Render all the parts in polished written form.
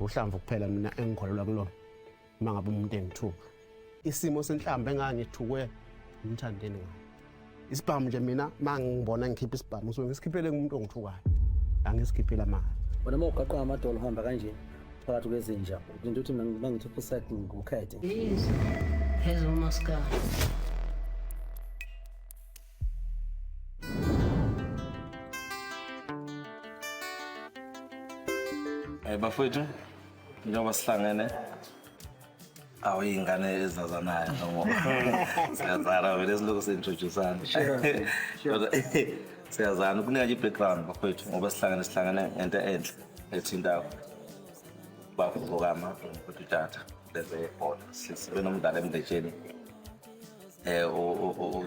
Uhlamvu kuphela mina engikholelwa kulona uma ngabe umuntu engithuka. Isimo senhlamba engangithukwe uMthandeni ngayo. Isibhamu nje mina uma ngibona ngikhipha isibhamu ngisuke ngisikhiphele kumuntu ongithukayo. Angisikhipheli amanga. Wena uma ugaqa ngamadolo uhamba kanje phakathi kwezinja into ukuthi mina mangithi fusek ngikukhethe. Yize ezomaskandi. Bafowethu, njengoba sihlangene awu iy'ngane ezazanayo noma siyazana vele silokhu si-introduce-ana. Kodwa siyazana kunika nje i-background bafowethu ngoba sihlangene sihlangene ngento enhle ethinta bafo mfowethu Tata leze yebhola. Sibe nomdlalo emndetsheni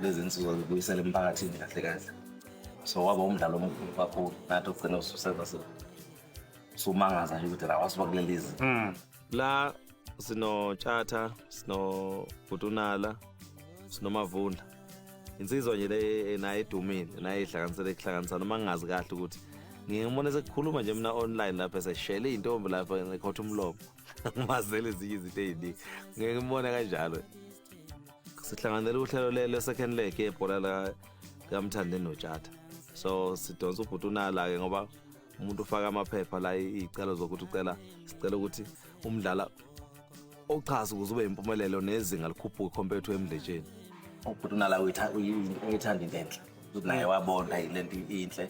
lezi nsuku zibuyisela emphakathini kahle kahle. So waba umdlalo omkhulu kakhulu nathi ugcine ususenza sumangaza nje ukuthi la wasuka kuleli zwe. La sinoTshatha, sinoBhutunala, sinoMavundla. Insizwa nje le naye edumile, naye ihlanganisele kuhlanganisa noma ngingazi kahle ukuthi ngiyibona sekukhuluma nje mina online lapha eseshele iy'ntombi lapha ngikhotha umlomo. Ngimazele ezinye izinto ey'ningi. Ngeke ngibone kanjalo. Sihlanganele uhlelo le second leg yebhola la kaMthandeni noTshatha. So sidonsa uBhutunala ke ngoba umuntu ufaka amaphepha la iy'celo zokuthi ucela sicela ukuthi umdlala ochaza ukuze ube impumelelo nezinga likhuphuke compared to emdletsheni. UBhutunala uyithanda into enhle. Ukuthi naye wabona le nto inhle.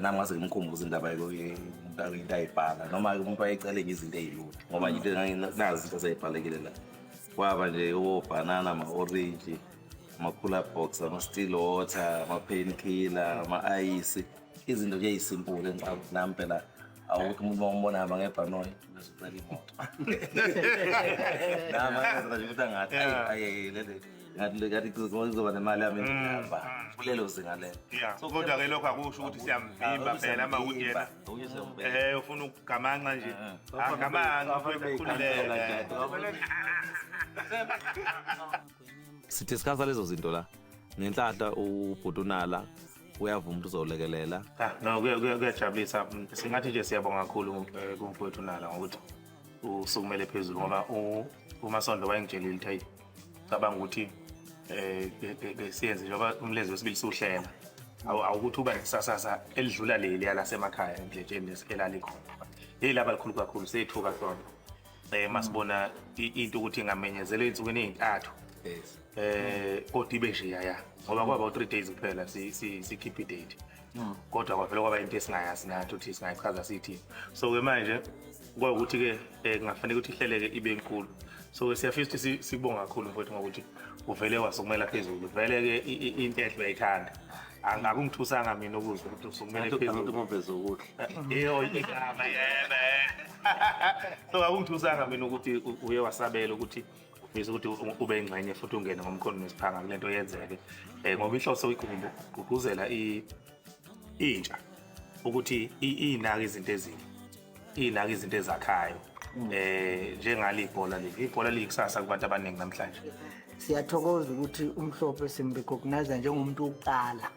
Nami ngase ngimkhumbuze indaba into ayibhala noma umuntu wayecele nje izinto ey'lula ngoba nje into nazi izinto esey'bhalekile la. Kwaba nje obhanana, ama-orange, ama-cooler box, ama-still water, ama-pain killer, ama-ayisi, izinto nje ey'simple engicabanga ukuthi nami phela awukho umuntu uma umbona hamba ngebhanoyi bese ucela imoto. Nami angenza nje ukuthi angathi ayi ayi le ngathi ngathi kuzoba nemali yami endlini kulelo zinga lelo. Yeah, kodwa ke lokho akusho ukuthi siyamvimba phela uma ukuthi yena ufuna ukugamanxa nje. Agamanxa ukhululeke. Sidiscussa lezo zinto la. Ngenhlahla uBhutunala uyavuma ukuthi uzolekelela. No, kuyajabulisa. Singathi nje siyabonga kakhulu kumfowethu Nala ngokuthi usukumele phezulu ngoba uMasondo wayengitshelile ukuthi hayi cabanga ukuthi siyenze njengoba umlenze wesibili siwuhlela. Awukuthi uba nesasasa elidlula leli lasemakhaya endletsheni elalikhona. Leli laba likhulu kakhulu sethuka sona. Masibona into ukuthi ingamenyezelwa ey'nsukwini ey'ntathu. Yes. Kodwa ibe nje yaya ngoba kwaba u-3 days kuphela sikhiphe i-date. Kodwa kwavele kwaba into esingayazi nathi ukuthi singayichaza sithi. So ke manje kwawukuthi ke kungafanele ukuthi ihleleke ibe nkulu. So siyafisa ukuthi sibonga kakhulu mfowethu ngokuthi uvele wasukumela phezulu. Vele ke into enhle uyayithanda. Akungithusanga mina ukuzwa ukuthi usukumele phezulu. Ngiveze okuhle. Yebo igama yebe. So akungithusanga mina ukuthi uye wasabela ukuthi ufisa ukuthi ube ingxenye futhi ungene ngomkhondo nesiphanga kule nto yenzeke. Ngoba inhloso ikugqugquzela intsha ukuthi inake izinto ezinhle, inake izinto ezakhayo. Njengale ibhola leli, ibhola liyikusasa kubantu abaningi namhlanje. Siyathokoza ukuthi uMhlophe simrecognize njengomuntu wokuqala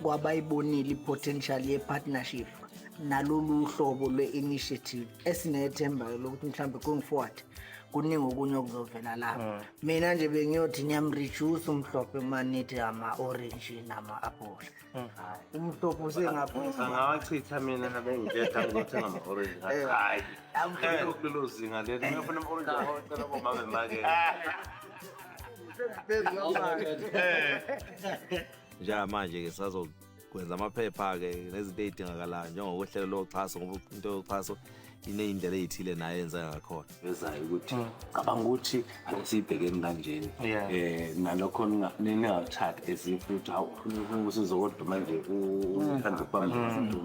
kwabayibonile i-potential ye-partnership nalolu hlobo lwe-initiative esinethemba lokuthi mhlawumbe going forward kuningi okunye okuzovela lapho. Mina nje bengiyothi ngiyamreduce uMhlophe uma nithi ama-orange nama-apple. Umhlophe usengaphi? Angawachitha mina nabengithetha ngizothenga ama-orange. Hayi. Kulelo zinga lelo. Ngiyafuna ama-orange awacela bomama emakethe. Njengamanje ke sazokwenza amaphepha ke nezinto ey'dingakalayo njengokuhlelo loxhaso ngoba into yoxhaso iney'ndlela ey'thile nayo eyenzeka ngakhona. Vezayo ukuthi cabanga ukuthi ake siyibhekeni kanjeni. Nalokho ningakuthathi as if ukuthi hawu ufuna usizo kodwa manje uthanda ukubamba izinto.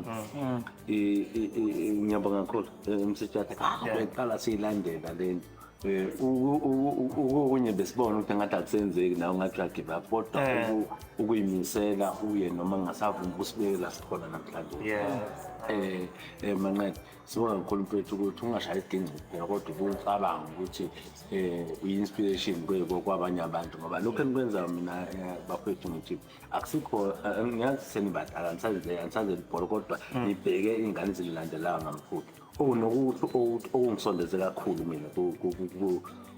Ngiyabonga kakhulu Msitshatha. Beqala siyilandela lento. Okunye besibona ukuthi ngathi akusenzeki nawe ngathi uyagive up kodwa ukuyimisela uye noma ngingasavumi ukusibekela sikhona namhlanje. Manqele sibonga kakhulu mfethu ukuthi ungashayi isigingci kuphela kodwa ubucabanga ukuthi uyi-inspiration kwabanye abantu ngoba lokhu enikwenzayo mina bafethu ngithi akusikho ngiyazi senibadala anisazeli ibhola kodwa nibheke iy'ngane ezinilandelayo ngamkhulu. Okunokuthi okungisondeze kakhulu mina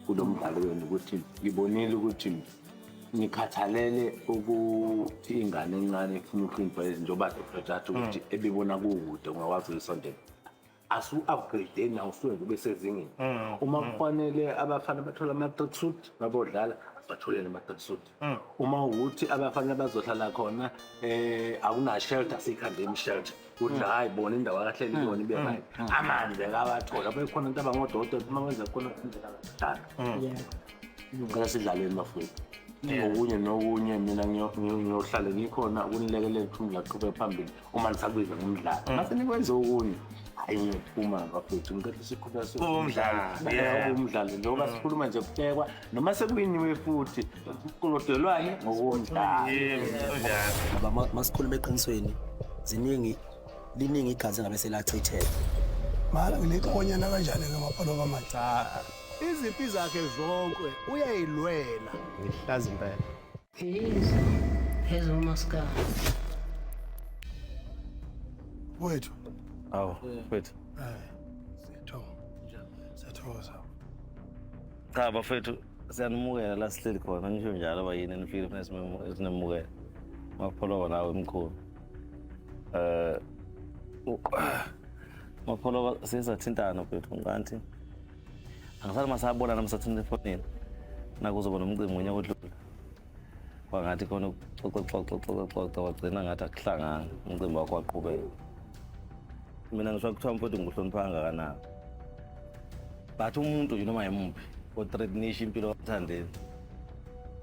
kulo mdlalo wenu ukuthi ngibonile ukuthi nikhathalele ukuthi ingane encane ifuna ukuhlonipha njengoba Dr. ukuthi ebibona kukude ungakwazi ukuyisondela. Asu-upgrade nawo usuwenza ube sezingeni. Uma kufanele abafana bathole ama-tracksuit babodlala, batholele ama-tracksuit. Uma ukuthi abafana bazohlala khona akuna-shelter, siyikhandeni i-shelter ukuthi hhayi bona indawo akahleli kuyona ibe right. Amanzi akawathola bekhona into abangodokotela uma wenza khona indlela. Ngicela sidlaleni bafowethu. Okunye nokunye mina ngiyohlale ngikhona ukunilekelela ukuthi umdlalo uqhubeke phambili uma nisakubiza ngomdlalo. Mase nikwenza okunye, hayi ngiyophuma bafowethu, ngicela siqhubeke Umdlalo, yeah. umdlalo njengoba sikhuluma nje kuhlekwa noma sekuyiniwe futhi kuqolodelwane ngokomdlalo. Yebo, kunjalo. Ngoba masikhuluma eqinisweni, ziningi liningi igazi engabe selachitheka. Mara ngilexonyana kanjani ke Mapholoba manje? Cha, izimpi zakhe zonke uyayilwela. Ngihlaza impela. Yize ezomaskandi. Wethu. Awu, mfethu. Siyathokoza. Siyathokoza. Cha bafethu, siyanimukela la sihleli khona, ngisho njalo bayini nifikile funa sinemukela. Mapholoba nawe mkhulu. Mapholoba sizathintana mfethu ngikanti angisali masabona nami sathinta efonini. Nakuzoba nomcimbi ngonyaka odlule. Kwangathi khona ukuxoxa xoxa xoxa xoxa wagcina ngathi akuhlanganga umcimbi wakho waqhubeka. Mina ngisho kuthiwa mfethu ngikuhlonipha kangakanani. But umuntu nje noma yimuphi o-threatenisha impilo kaMthandeni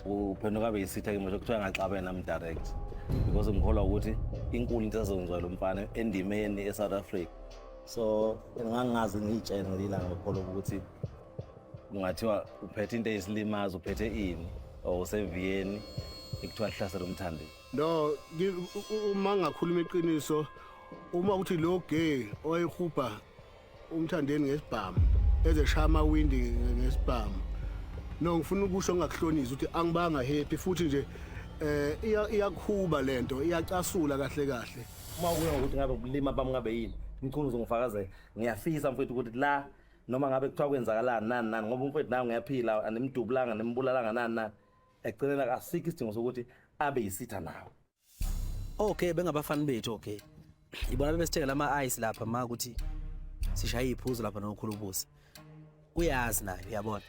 uphenduka abe yisitha kimi, ngisho kuthiwa angaxabene nami direct, because ngikholwa ukuthi inkulu into esazokwenziwa lo mfana endimeni e-South Africa. So ngangingazi ngiyitshele ngelinye ilanga ngikholwa ukuthi kungathiwa uphethe into eyisilimaza, uphethe ini or useviyeni ekuthiwa hlasela uMthandeni. No, uma ngakhuluma iqiniso, uma uthi lo gay oyihubha uMthandeni ngesibhamu ezeshaya amawindi ngesibhamu, no, ngifuna ukusho ngingakuhlonisi ukuthi angibanga happy futhi nje iyakhuba lento, iyacasula kahle kahle. Uma kuya ngokuthi ngabe ukulima bami ngabe yini, Mchunu uzongifakazela, ngiyafisa mfethu ukuthi la noma ngabe kuthiwa kwenzakalani nani nani, ngoba umfethu nawe ngiyaphila, animdubulanga nimbulalanga nani nani, ekugcineni asikho isidingo sokuthi abe yisitha nawe. Okay, bengabafani bethu. Okay, ibona bebesithengela ama-ice lapha ma ukuthi sishaye iphuzo lapha nokhulubusi, uyazi naye, uyabona.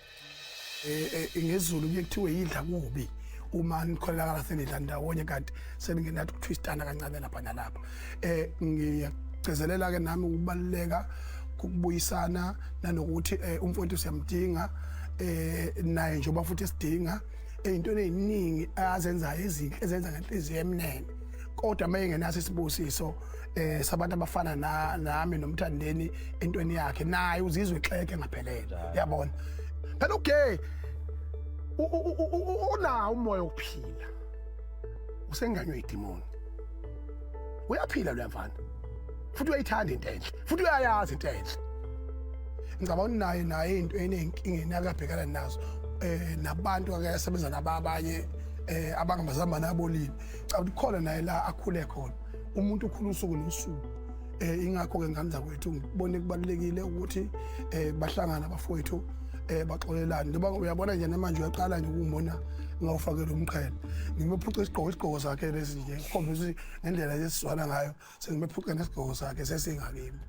Ngezulu kuye kuthiwe yidla kubi uma nikholakala senidla ndawonye kanti seningenathi ukuthwistana kancane lapha nalapha. Ngiyagcizelela ke nami ukubaluleka kokubuyisana nanokuthi umfowethu siyamdinga naye njengoba futhi esidinga ey'ntweni ey'ningi azenzayo ezinhle ezenza ngenhliziyo emnene, kodwa uma engenaso isibusiso sabantu abafana nami noMthandeni entweni yakhe, naye uzizwe exeke ngaphelele, yabona. Phela ugay unawo umoya wokuphila, usenganywe idimoni, uyaphila lo mfana futhi uyayithanda into enhle futhi uyayazi into enhle. Ngicabanga ukuthi naye into eney'nkingeni akabhekana nazo nabantu akayasebenza nabo abanye abangamazambane abolile. Ngicabanga ukuthi khona naye la akhule khona, umuntu ukhula usuku nosuku. Ingakho-ke ngane zakwethu ngibone kubalulekile ukuthi bahlangane abafowethu, baxolelane. Njengoba uyabona nje namanje uyaqala nje ukungibona ngawufakela umqhele, ngimephuce isigqoko sakhe lesi nje ngikhombisa ukuthi ngendlela esizwana ngayo sengimephuce nesigqoko sakhe sesingakimi.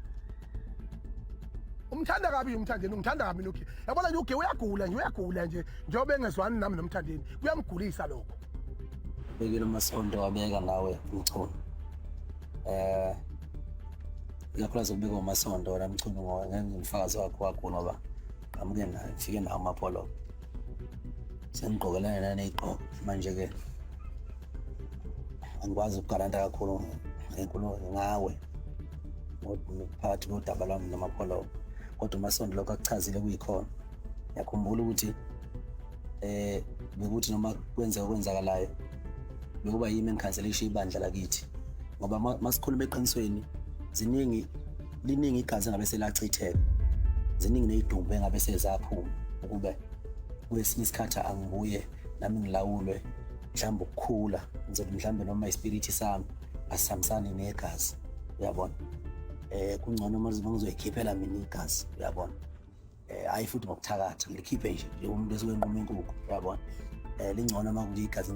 Umthanda kabi uMthandeni, ungithanda kabi noGe. Yabona nje uGe uyagula nje, uyagula nje njengoba engezwani nami noMthandeni, kuyamgulisa lokho. Bekile uMasonto wabeka ngawe Mchunu. Ikakhulukazi ukubeka uMasonto wena Mchunu ngoba ngeke ngimfakazi wakho wakho ngoba qhamuke naye ngifike nawo amapholo. Sengigqokelene naneyigqoko manje ke angikwazi ukugaranta kakhulu ngenkulumo ngawe phakathi kodaba lwami namapholo, kodwa uMasonto lokho akuchazile kuyikhona. Ngiyakhumbula ukuthi bekuthi noma kwenzeka okwenzakalayo bekuba yimi engikhanselisha ibandla lakithi, ngoba masikhuluma eqinisweni ziningi liningi igazi engabe selachitheka, ziningi ney'dumbu engabe sezaphuma ukube kwesinye isikhathi angibuye nami ngilawulwe mhlawumbe ukukhula, ngizothi mhlawumbe noma ispirithi sami asihambisani negazi, uyabona. Kungcono uma ngizoyikhiphela mina igazi, uyabona. Hayi futhi ngokuthakatha ngilikhiphe nje njengomuntu esuke enquma inkukhu, uyabona. Lingcono uma kuthi igazi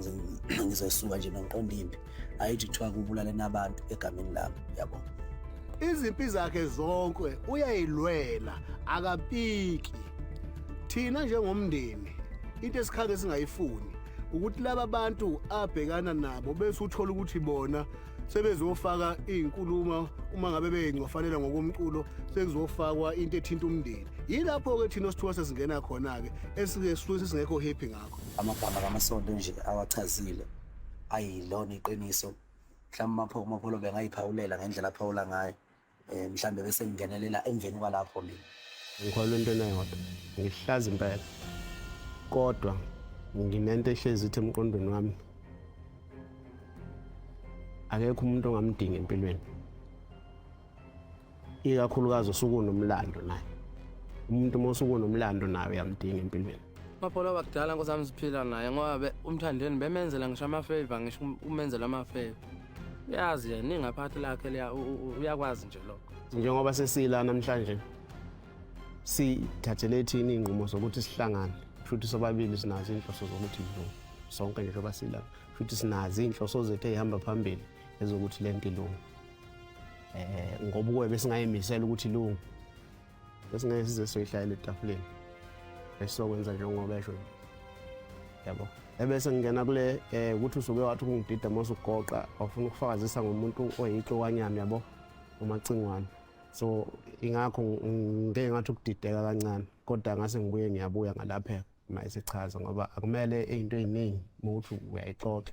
ngizosuka nje ngiqonda impi, hayi ukuthi kuthiwa kubulalene abantu egameni lami, uyabona. Izimpi zakhe zonke uyayilwela, akapiki. Thina njengomndeni into esikhake singayifuni ukuthi laba bantu abhekana nabo bese uthola ukuthi bona sebezofaka izinkulumo uma ngabe beyingcofanela ngokomculo, sekuzofakwa into ethinta umndeni. Yilapho-ke thina osithuka sesingena khona-ke esike sisuke sesingekho happy ngakho. Amagama kaMasondo nje awachazile ayilona iqiniso. Mhlawumbe uMapholo bengayiphawulela ngendlela aphawula ngayo, mhlawumbe bese ngingenelela emveni kwalapho mina. Ngikholwa entweni eyodwa, ngihlaza impela, kodwa nginento ehlezi ithi emqondweni wami, akekho umuntu ongamdinga empilweni, ikakhulukazi usuke unomlando naye. Umuntu uma usuke unomlando naye uyamdinga empilweni. Mapholo wakudala nkosi yami siphila naye ngoba uMthandeni bemenzela ngisho ama-favor, ngisho umenzela ama-favor. Uyazi yena ingaphathi lakhe uyakwazi nje lokho. Njengoba sesila namhlanje sithathele thina iy'nqumo zokuthi sihlangane, futhi sobabili sinazo iy'nhloso zokuthi ilunge sonke nje njengoba sila, futhi sinazo iy'nhloso zethu ey'hamba phambili ezokuthi le nto ilunge. Ngoba ukube besingayimisela ukuthi ilunge, besingeke size siyoyihlalela etafuleni, besizokwenza njengoba esho nje, yabo. Ebese ngingena kule ukuthi usuke wathi ukungidida uma usugoqa wafuna ukufakazisa ngomuntu oyixokwanyana, yabo, uMacingwane. So ingakho ngike ngathi ukudideka kancane, kodwa ngase ngibuye ngiyabuya ngalapheka uma esichaza, ngoba akumele into ey'ningi uma uthi uyayixoxa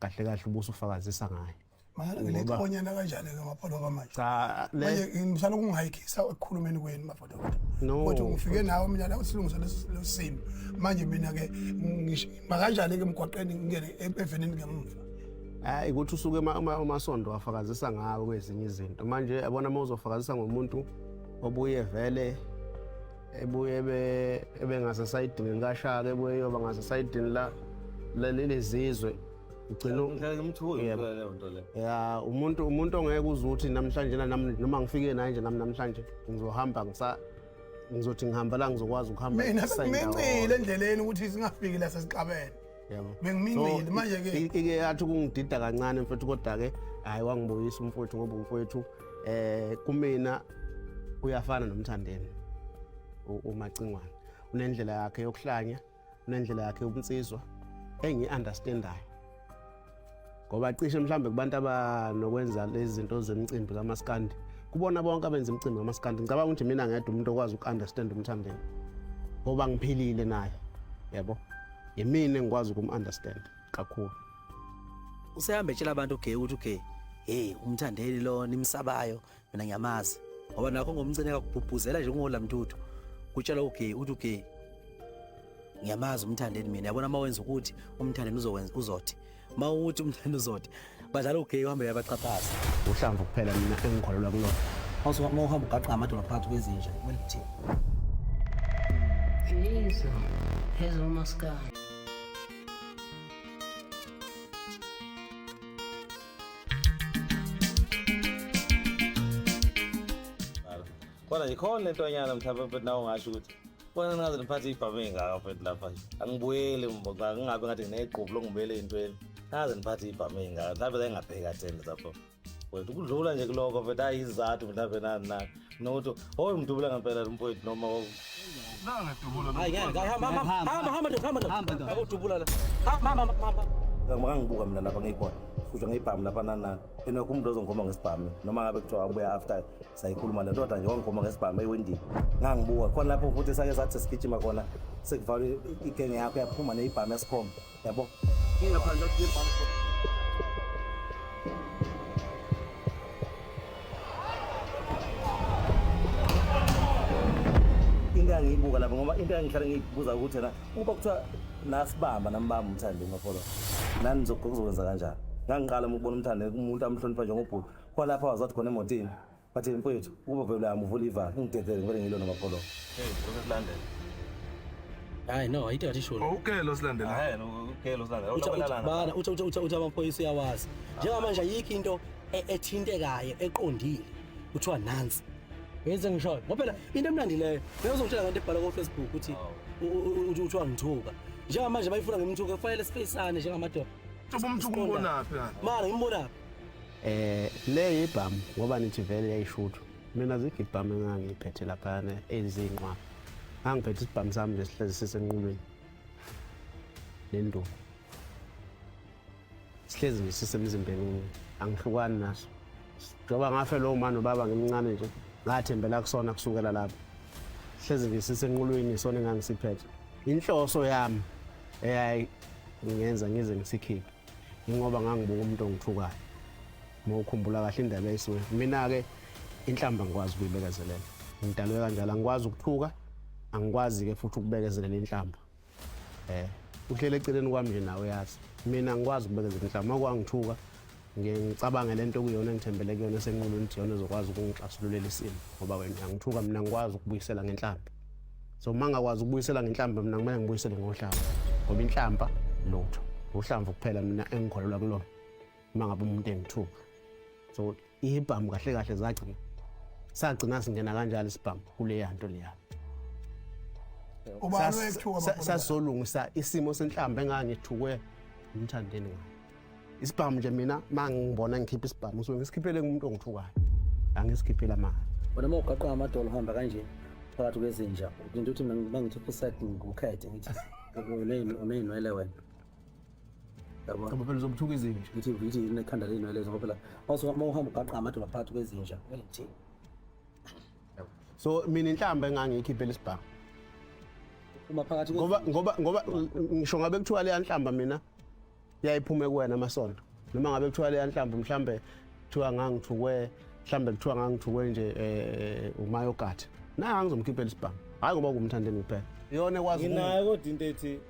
kahle kahle ubuso ufakazisa ngayo. Manje le xonyana kanjani-ke Mapholo kwamanje? Cha, le Manje ngisala ukungayikhisa ekukhulumeni kwenu Mapholo. No. Kodwa ngifike nawe mina la usilungisa lesi simo. Manje mina-ke makanjani-ke emgwaqeni ngingene evenini ngemuva? Hayi ukuthi usuke uMasondo wafakazisa ngawe kwezinye izinto. Manje yabona uma uzofakazisa ngomuntu obuye vele ebuye ebe ngasesayidini likaShaka, ebuye yoba ngasesayidini lelizizwe, ugcina Yebo. Ya, umuntu ongeke uze uthi namhlanje noma ngifike naye nje nami namhlanje ngizohamba ngizothi ngihamba la ngizokwazi ukuhamba Mina ngisayindawo. bengimincile endleleni ukuthi singafiki la sesixabene. Yabo. Bengimincile, So, manje-ke ike yathi ukungidida kancane mfethu, kodwa-ke hhayi wangibuyisa umfowethu, ngoba umfowethu kumina uyafana noMthandeni uMacingwane. Unendlela yakhe yokuhlanya, unendlela yakhe yobunsizwa engiyi-understandayo. Ngoba cishe mhlambe kubantu abanokwenza lezi zinto zemicimbi kamaskandi, kubona bonke abenza imicimbi kamaskandi, ngicabanga ukuthi mina ngedwa umuntu okwazi uku-understand uMthandeni, ngoba ngiphilile naye, yabo. Yimina engikwazi ukum-understand kakhulu. Usehamba etshela abantu uGay ukuthi uGay, hey uMthandeni lo nimsabayo, mina ngiyamazi. Ngoba nakho ngomcine kakubhubhuzela nje kungolamthuthu. Kutshela uGay uthi uGay ngiyamazi uMthandeni mina, yabona uma wenza ukuthi uMthandeni uzokwenza uzothi, uma uthi uMthandeni uzothi, badlala uGay uhambe uyabaxhaphaza. Uhlamvu kuphela mina engikholelwa kulona. Uma uhamba ugaqa amadolo phakathi kwezinja, kumele kuthini? Yizo ezomaskandi. Kodwa nje khona le ntonyana mhlawumbe mfethu nawe ungasho ukuthi bona ningaze niphathe ibhamu ey'ngaka mfethu lapha nje. Angibuyeli ngingabi ngathi nginegqubu lokungibuyela ey'ntweni. Ningaze niphathe ibhamu ey'ngaka, mhlawumbe zayingapheki katheni lapho. Wethu kudlula nje kulokho mfethu, hhayi izizathu mhlawumbe nani nani. Nokuthi hoyi umdubula ngempela lo mfowethu noma Hayi, ngeke, hamba, hamba, hamba, hamba, ndoda, hamba, ndoda. Hamba, ndoda. Akudubula la. Hamba, hamba, hamba. Makangibuka mina lapha ngiyibona. Futhi ngiyibhamu lapha nani nani. Enokho umuntu ozongikhomba ngesibhamu noma ngabe kuthiwa ubuya after sayikhuluma le ndoda nje wangikhomba ngesibhamu ewindini. Ngangibuka khona lapho futhi sake sathi sigijima khona sekuvalwe igenge yakho yaphuma neyibhamu yasikhomba. Yabo. Ngingaphandle kwebhamu. Into engiyibuka lapha ngoba into engihlale ngiyibuza ukuthi yena ukuba kuthiwa nasibamba nambamba uMthandeni Mapholo nani nizokwenza kanjani? Ngangiqala ukubona uMthandeni umuntu amhlonipha njengobhuti. Khona lapha wazathi khona emotini bathi mfowethu ukuba vele uyamuvula ivalo ungidedele ngivele ngilona Mapholo. Hey, uzokulandela. Hayi no, ayikho ngathi isho. Ukelo silandela. Hayi, ukelo silandela. Bana uthi uthi uthi amaphoyisa uyawazi. Njengamanje ayikho into ethintekayo eqondile. Kuthiwa nansi. Uyenze ngishoyo. Ngoba phela into emnandi leyo. Ngeke uzongitshela ngento ebhalwa ko Facebook ukuthi uthiwa ngithuka. Njengamanje bayifuna ngimthuke kufanele sifeyisane njengamadoda. Ubumthuka umbonaphi kanti? Mara ngimbonaphi? Le ibhamu ngoba nithi vele yayishutha. Mina zikho ibhamu engangiphethe laphana ezinqwa. Ngangiphethe isibhamu sami nje sihlezi sisenqulweni. Nenduku. Sihlezi nje sisemzimbeni angihlukani naso. Njengoba ngafelwa umama nobaba ngimncane nje ngathembela kusona kusukela lapho. Sihlezi nje sisenqulweni isona engangisiphethe. Inhloso yami eyayi ngenza ngize ngisikhiphe ingoba ngangibuka umuntu ongithukayo. Uma ukhumbula kahle indaba eyisuke. Mina-ke inhlamba ngikwazi ukuyibekezelela. Ngidalwe kanjalo angikwazi ukuthuka, angikwazi-ke futhi ukubekezelela inhlamba. Uhlele eceleni kwami nje nawe uyazi. Mina angikwazi ukubekezela inhlamba. Uma kwangithuka ngiye ngicabange lento okuyona engithembele kuyona esenqulweni ukuthi iyona ezokwazi ukungixazululela isimo ngoba wena uyangithuka mina ngikwazi ukubuyisela ngenhlamba. So uma ngingakwazi ukubuyisela ngenhlamba mina kumele ngibuyisele ngohlamba ngoba inhlamba lutho. Uhlamvu kuphela mina engikholelwa kulona uma ngabe umuntu engithuka. So ibhamu kahle kahle zagcina sagcina singena kanjalo isibhamu kuleya nto leya. Ubani oyekuthuka baba? Sasizolungisa isimo senhlamba engangithukwe umthandeni ngayo. Isibhamu nje mina uma ngibona ngikhipha isibhamu ngisuke ngisikhiphele kumuntu ongithukayo. Angisikhiphele amanga. Wena uma ugaqa ngamadolo uhamba kanje phakathi kwezinja into ukuthi mina mangithi fuset ngikukhethe ngithi uneyinwele wena. Yabo. Ngoba phela uzomthuka izinja. Ngithi inekhanda leyinwele ngoba phela mawusuka uma uhamba ugaqa ngamadolo phakathi kwezinja ngithi So mina inhlamba engangiyikhiphela isibhamu. Uma phakathi ngoba ngisho ngabe kuthiwa leya nhlamba mina yayiphume kuwena amasonto. Noma ngabe kuthiwa leya nhlamba mhlambe kuthiwa ngangithukwe mhlambe kuthiwa ngangithukwe nje uMayogathi. Naye angizomkhiphela isibhamu. Hayi ngoba kumthandeni kuphela. Iyona ekwazi Nginayo kodwa into ethi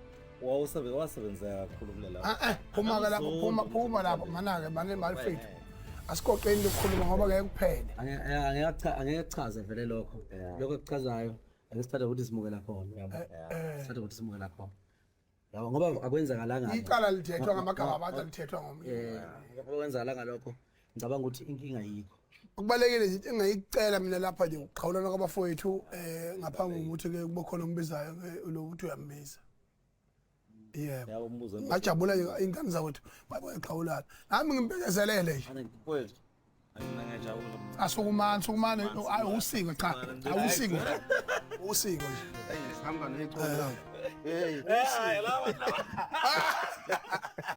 wawusebenzeka kakhulu kulela. Phuma ke lapho, phuma lapho mana-ke mane malifethu. Asikoqeni ukukhuluma ngoba ngeke kuphele. Angeke kuchaze vele lokho. Lokho ekuchazayo ake sithathe ukuthi simukela khona yabo. Sithathe ukuthi simukela khona. Yabo ngoba akwenzakalanga. Icala lithethwa ngamagama abantu alithethwa ngomlimi. Ngoba kwenzakalanga lokho. Ngicabanga ukuthi inkinga yikho. Kubalekile nje into engingayicela mina lapha nje ukuxhawulana kwabafowethu ngaphambi kokuthi ke kube khona ombizayo ke lokuthi uyambiza. Yebo. Ngajabula nje ingane zakwethu bayixhawulana. Nami ngimbekezelele nje. Asukumani, sukumani, awusiko cha, awusiko. Usiko nje. Hamba neqola. Hey.